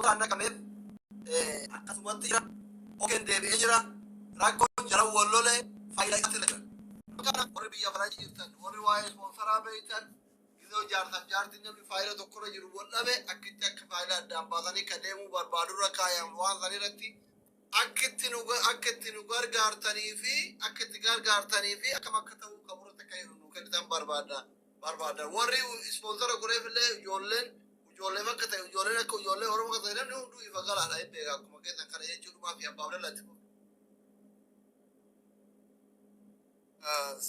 Ispoonsaraan naqameef akkasumatti jira. Okeen deebi'ee jira. Rakkoon jara wal lole faayidaa isaatti irra jira. Kana warri biyya faranjii jirtan, warri waa'ee ispoonsaraa beektan, gizoo jaarsaaf jaartiin namni faayila tokkorra jiru wal dhabe, akkitti akka faayila addaan baasanii ka deemuu barbaadurra kaayan, waan san irratti akka itti nu gargaartanii fi akka itti gargaartanii fi akkam akka ta'uu qaburratti akka nu kennitan barbaada. Warri ispoonsara godheef illee ijoolleen ijoolleef akka ta'e, ijoolleen akka ijoollee Oromoo akka ta'e namni hunduu ifa galaadha, hin beeka akkuma keessan kana jechuudhumaa fi abbaaf lallatti.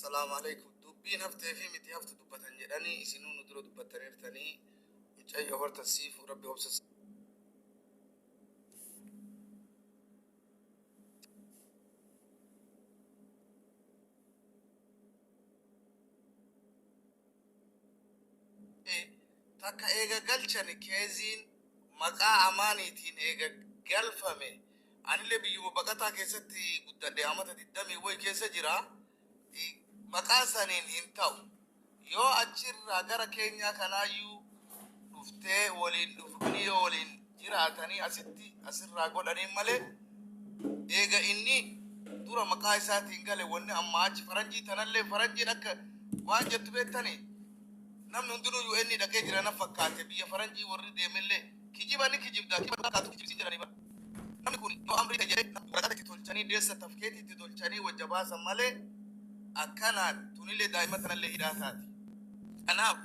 Salaamu alaikum. Dubbiin haftee fi miti haftu dubbatan jedhanii isinuu nu dura dubbattaniirtanii. Mucayyoo hortan siifu rabbi obsa. Takka eega galchan keeziin maqaa amaaniitiin eega galfame, anillee biyyuma baqataa keessatti guddadhe, amata 20 wayi keessa jira. Maqaa saniin hin ta'u. Yoo achirraa gara keenyaa kanaayyuu dhuftee waliin dhufanii yoo waliin jiraatanii asitti asirraa godhanii malee, eega inni dura maqaa isaatiin gale, wanni amma achi faranjii tanallee faranjiin akka waan jettu beektanii, namni hundinuu UN dhaqee jira na fakkaate. Biyya faranjii warri deemellee kijiba ni kijibda, kijiba fakkaatu kijibsiin jedhanii bara. Namni kun yoo amrii ta'e jedhee waraqata itti tolchanii, deessa tafkeetii itti tolchanii wajja baasan malee, akkanaan tunillee daa'ima tanallee hidhaa taati. Kanaaf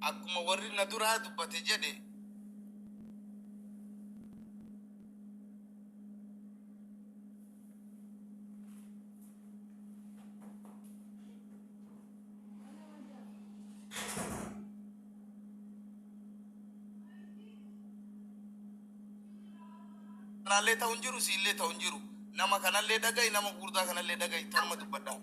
akkuma warri na duraa dubbate jedhe, kanallee ta'u hin jiru, siillee ta'u hin jiru. Nama kanallee dhaga'i, nama gurguddaa kanallee dhaga'i, tanuma dubbadhaa.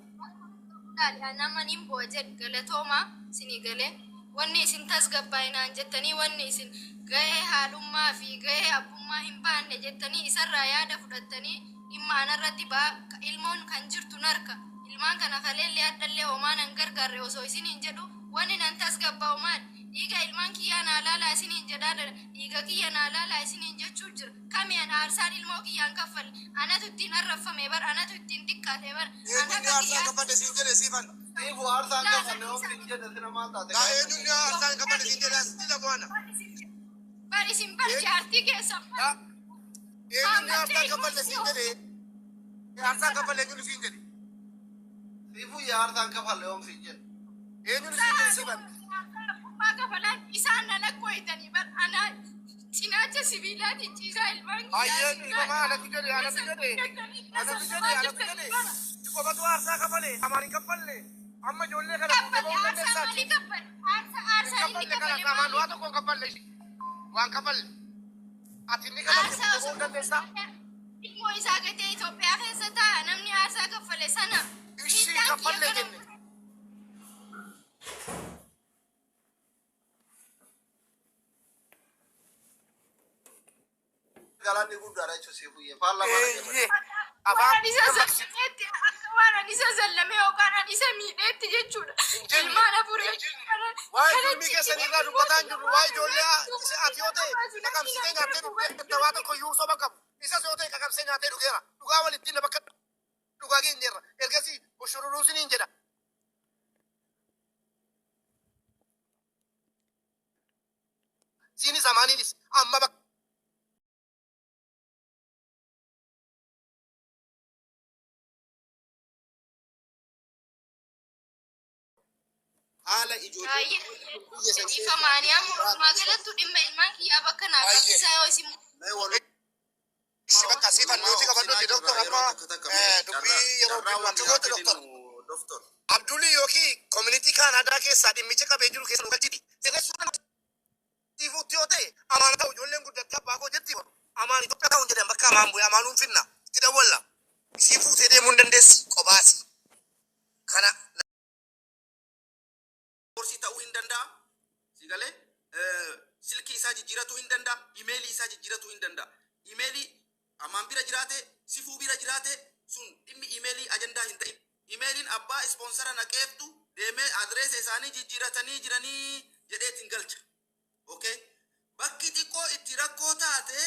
Nama nin bu'a jedhu galatooma isinii galee. Wanni isin tasgabbaa'inaan jettanii, wanni isin gahee haadhummaa fi gahee abbummaa hin baanne jettanii isarraa yaada fudhattanii dhimma anarratti ba'a. Ilmoon kan jirtu narka, ilmaan kana kaleellee hadhallee homaa nan gargaarre osoo isiniin jedhu, wanni nan tasgabbaa'u maal? Dhiiga ilmaan kiyyaa naa laalaa isiniin jedhaa, dhiiga kiyya naa laalaa isiniin jechuu jira. Kami an aarsaan ilmoo kiyyaan kaffalle? Anatu ittiin arrafame bar, anatu ittiin xiqqaate bar. An Eenyuun akka aarsaan kiyyaa kaffalle siin jedhe, siifan? Siifu aarsaan kafalle ofiin jedhe, sina maal taate? Gaa, eenyuun aarsaan kaffalle siin jedhe asitti lafaana? Bar isin bar jaartii keessan bar. Eenyuun aarsaan kaffalle siin jedhe? Aarsaan kaffalle eenyuun siin jedhe? Siifu yaa aarsaan kafalle ofiin jedhe. Eenyuun siin jedhe, siifan? Abbaa kafalaan isaan na lakkooytanii bar, anaa cinaacha sibiilaatiin ciisaa ilmaan. Ayyee, dhiifama, anatu jedhe, anatu jedhe, anatu jedhe, anatu jedhe. Si qofatu aarsaa kafale, amaan hin kaffalle. Amma ijoollee kana fuutee Kaffale bahuu aarsaa dandeessaati. maalii kaffale? Aarsaa Hin aarsaa inni kaffalle kana kafale amaan waa maali? tokko hin kaffalle ishee. Waan kafalle. Ati inni kafalte Aarsaa fuutee osoo bahuu dandeessaa? ilmoo isaa gatee Itoophiyaa keessa taa'a, namni aarsaa kaffale sana. Ishii Miidhaan kiyya kaffalle kana. jenne. Galanni guddaadha jechuun siifuyyee. Faallaa mana Eeyyee. Waan Afaan ani isa zallameetti, akka waan ani isa zallame yookaan ani isa miidheetti jechuudha. Hin jenne. Ilmaan afurii Hin jenne. kana Waa'ee kana zulmii keessan irraa dubbataa hin jirru. Waa'ee ijoollee ati yoo ta'e qaqamsitee nyaattee dhugdee waa tokko iyyuu soba qabu. Isas yoo ta'e qaqamsee nyaatee dhugeera. Dhugaa walitti bakka dhugaa geenyeerra. Ergasii ushururuu siniin jedha. Siinis amaaniinis amma bakka. Haala ijoollee biyya san keessa Dhiifamaanii amma walumaa galattu dhimma ilmaan kiyyaa bakka naa qabsiisaa yoo isin Ishii bakka siifan nuti qabadhuti, doktor, amma dubbii yeroo akka gootu, doktor. Doktor. Abdulii yookiin community Kaanaadaa keessaa dhimmicha qabee jiru keessa nu galchiti. Sirreessuu siifuutti yoo ta'e amaana ta'u, ijoolleen guddattee abbaa koo jetti, amaan Itoophiyaa ta'uun jedhan, bakka amaan bu'e amaanuun finna itti dawwalla. Isii fuutee deemuu hin dandeessi qobaasi. Kana Koorsii ta'uu hin danda'a. Si galee silkii isaa jijjiiratuu hin danda'a. Imeelii isaa jijjiiratuu hin danda'a. Imeelii amaan bira jiraate, sifuu bira jiraate, sun dhimmi imeelii ajandaa hin ta'in. Imeeliin abbaa ispoonsara naqeeftu deemee adreesa isaanii jijjiiratanii jiranii jedheetiin galcha. Okay. Bakki xiqqoo itti rakkoo taate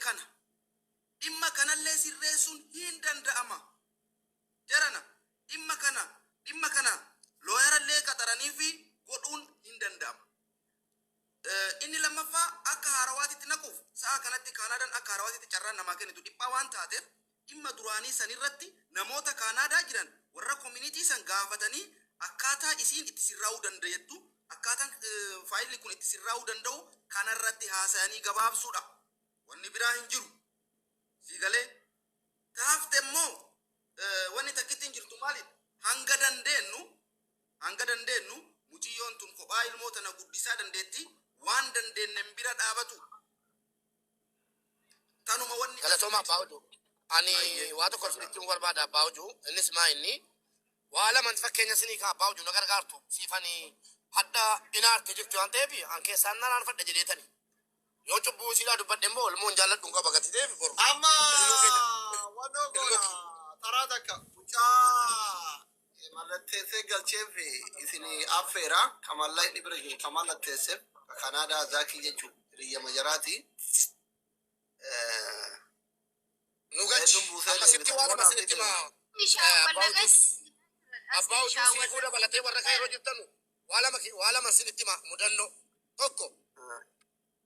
Kana dhimma kanallee sirreessuun hin danda'ama. Jarana, dhimma kana lawyerallee qaxaranii fi godhuun hin danda'ama. Inni lammaffaa, akka haarawaatitti naquuf sa'a kanatti Kaanaadaan akka haarawaatitti carraan namaa kennitu dhiphaa waan taateef, dhimma duraanii sanirratti namoota Kaanaadaa jiran, warra community san gaafatanii, akkaataa isiin itti sirraa'uu dandeettu, akkaataan faayilli kun itti sirraa'uu danda'u kanarratti haasayanii gabaabsuudha. Wanni biraa hin jiru. Sii galee taafte immoo wanni takkitti hin jirtu maalidha? Hanga dandeenyu muciyyoon tun kophaa ilmoo tana guddisaa dandeetti, waan dandeenyen bira dhaabatu. Tanuma wanni. Galatooma, abbaa oduu. Ani Ayyee. waa tokko isinitti himuu barbaada, abbaa oduu. Innis maa inni waa laman fakkeenya isinii ka abbaa oduu na gargaartu siifanii hadda inaarte jirti waan ta'eef an keessaan nan aanfadha jedheetani. Yoo cubbuu isiidhaa dubbadhe immoo ilmoon jaalladhu hin qaba gati ta'eef boru. Amma Ilmoo keenya. wannoo Ilmoo goona taraa takka mucaa mallatteessee galcheef isin affeera, kamallaa inni bira jiru kan mallatteesseef Kanaadaa, Zaakii jechuun hiriyya majaraati. Nu galchi. Hedduun buusee Amma sitti waa lama isinitti himaa. Bishaan Abbaa oduu. wallagas. Abbaa oduu, siifuu dabalatee warra kan yeroo jirtanu waa lama isinitti himaa mudannoo. Tokko,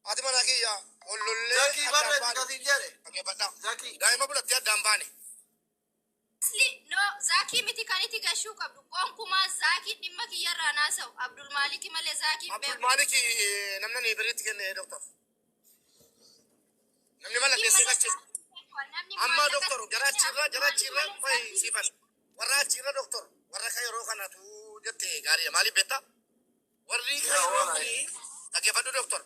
ati mana kiyya hollollee Zakii addaan barreessi baane. kasiin jedhe. Dhaggeeffadhaa. Zakii. Daa'ima bulatti addaan baane. Asli no, Zaakii miti kan itti gashuu qabdu. Gonkumaa Zaakii dhimma kiyyarraa naasa'u. Abdul Maaliki malee Zaakii hin Abdul beeku. Maalik namni ni biritti kenne, doktor. Namni mallatteessee galche. Namni Amma maallaqa doktor, jara achirra Abdul fayi Maaliki siifan. Warra achirra, doktor, warra kan yeroo kanatu jette gaariidha. Maaliif beektaa? Warri kan yeroo kuni, dhaggeeffadhu doktor.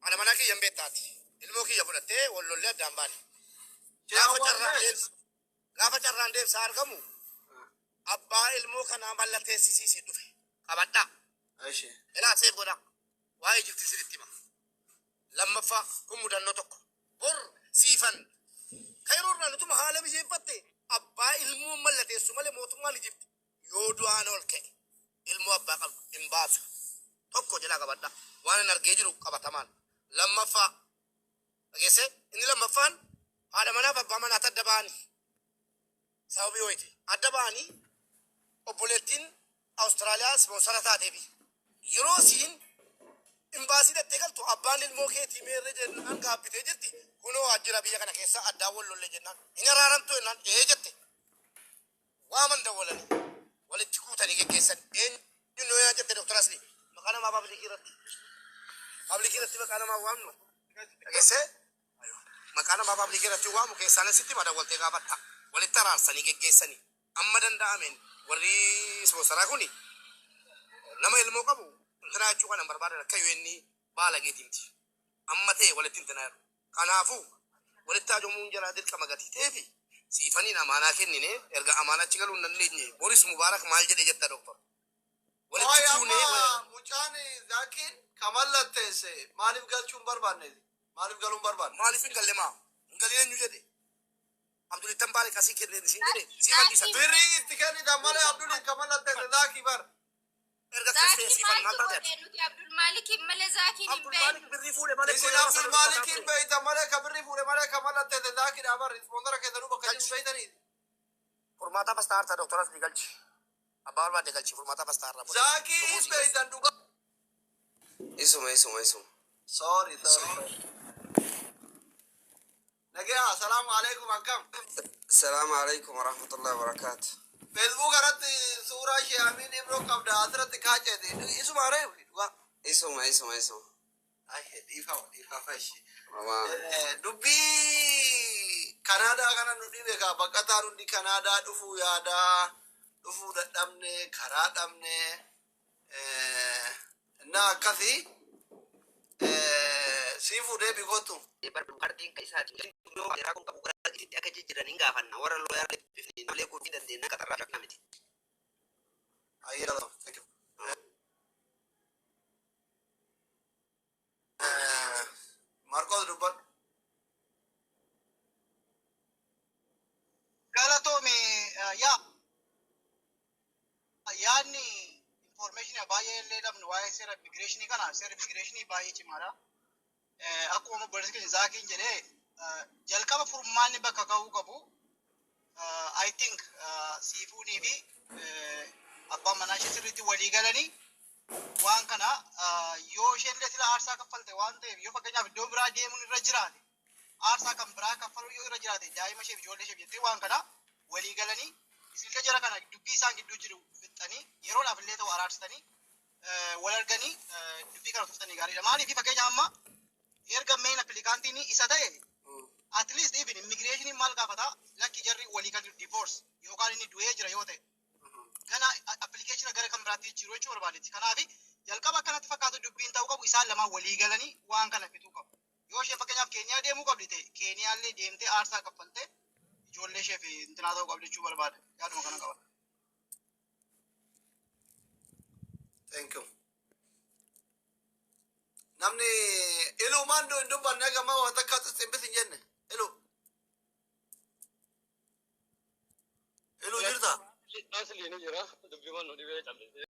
Ana mana kiyya hin beektaati. Ilmoo kiyya fudhattee wal lollee addaan baane. Gaafa carraan deemsa argamu abbaa ilmoo kanaa mallatteessisiisee dhufe. Qabadhaa. Eshi. Ilaa, seef godhaa. Waa'ee jirti sirriitti hima. Lammaffaa, kun mudannoo tokko. Bor siifan. Kan yeroo irraa nutuma haala mijeeffatte abbaa ilmoo mallateessu malee mootummaan Ijipti yoo du'aan ol ka'e ilmoo abbaa qabdu hin baasu. Tokko jalaa qabadha. Waan hin argee jiru qabatamaan. Lammaffaa, dhageessee, inni lammaffaan haadha manaaf abbaa manaatti adda ba'anii. Sababii wayiiti. Adda ba'anii obboleettiin Awustiraaliyaa sponsor taateefi. Yeroo isiin imbaasii dhattee galtu abbaan ilmoo keetii meerre jennaan gaabbitee jirti. Kunoo waajjira biyya kana keessa addaan wal lolle jennaan. Hin araaramtu jennaan ee jette. Waaman dawwalanii walitti guutanii geggeessan. Eenyu noo yaa jette, Dr. Asli. Maqaa namaa public irratti. Public irratti maqaa namaa waamnu. Dhageessee? Maqaa namaa public irratti waamu keessaan asitti madawwaltee gaafadha. Walitti araarsanii geggeessanii. Amma danda'ameen warri sponsoraa kuni nama ilmoo qabu intinaa jechuu kana hin barbaadan, akka yoo inni baala geetiimti. Amma ta'e walitti intinaa jiru. Kanaafuu walitti hajomuun jalaa dirqama gatii ta'eefi siifaniin amaanaa kennine erga amaanaa achi galuu hin dandeenye, Boris Mubaarak maal jedhe jetta, doktor? Wayi Walitti fuunee amma mucaan Zaakiin kan mallatteesse maaliif galchuu hin barbaanne? Maaliif galuu hin barbaanne? Maaliif hin galle maa? Hin galin eenyu jedhe? Abdulittan baale kasii kenne siin jedhe siifan dhiisan. Birrii itti kennitan malee Abduliin kan mallatteesse Zaakii bar. Erga kastee Zaakii siifan maal maaltu taate? godhe? Nuti Abdul Maalikiin malee Zaakiin hin Abdul Maalik beeknu. birrii fuudhe malee Isin Abdul Maalikiin beeytan malee, ka birrii fuudhe malee kan mallatteesse Zaakiidha bar. Sponsor keessanuu bakka jiru beeytanii. Furmaata pastaarta, doktoras ni galchi. Abbaa barbaade galchi, furmaata pastaarra. Zaakii beeytan dhugaa. Isuma, isuma, isuma. Sorry, sorry. Nagaya, salaamu alaikum, akkam? Salaamu alaikum warahmatullahi wabarakatuh. Facebook irratti suuraa ishee Amiin Ibro qabda asirratti kaacete. Isuma ree dhugaa. Isuma, isuma, isuma. Ay, dhiifama, dhiifama ishee. Mama. Dubbii Kanaadaa kana nu dhibe kaa, baqataan hundi Kanaadaa dhufuu yaadaa, dhufuu dadhabne, karaa dhabne na akkasii sii fuudhee bikootu. Paartiin kan isaati yoo kun qabu gara itti akka jijjiiran hin gaafanna, warra lawyer dubbifne malee guutuu dandeenya qaxarraa rakkina miti. Ayyee, thank you. Marcos, dubbadhu. Galatoomi. Yaa, yaadni information baay'ee illee dhabnu waa'ee seera immigireeshinii kana, seera immigireeshinii baay'ee cimaadha. Akkuma obboleessi keenya Zaakiin jedhee Jalqaba furmaanni bakka ka'uu qabu, I think Siifuunii fi abbaan manaa ishee sirriitti walii galanii waan kana, yoo isheen illee sila aarsaa kaffalte waan ta'eef, yoo fakkeenyaaf iddoo biraa deemuun irra jiraate, aarsaa kan biraa kaffaluu yoo irra jiraate, daa'ima isheef, ijoollee isheef jettee waan kana walii galanii, isinillee jara kana dubbii isaan gidduu jiru fixxanii, yeroodhaaf illee ta'u araarsitanii, wal arganii dubbii kana tuftanii gaariidha. Maaliif, fakkeenya amma erga main applicantiin isa ta'e, at least even immigration maal gaafata? Lakki, jarri walii kan divorce yookaan inni du'ee jira yoo ta'e, gana application gara kan biraatti jijjiiruu jechuu barbaadetti. Kanaaf jalqaba akkanatti fakkaatu dubbiin ta'uu qabu, isaan lamaan walii galanii waan kana fixuu qabu. Yoo isheen fakkeenyaaf Keeniyaa deemuu qabdi ta'e, Keeniyaallee deemtee aarsaa kaffaltee ijoollee isheef intinaa ta'uu qabdi jechuu barbaada. Yaaduma kana qaba. Thank you. Namni iluu maan hin dubbanne gama waan takka simbis hin jenne. Iluu. Iluu jirta? Asli ni jira. Dubbii nu dhibee callisee.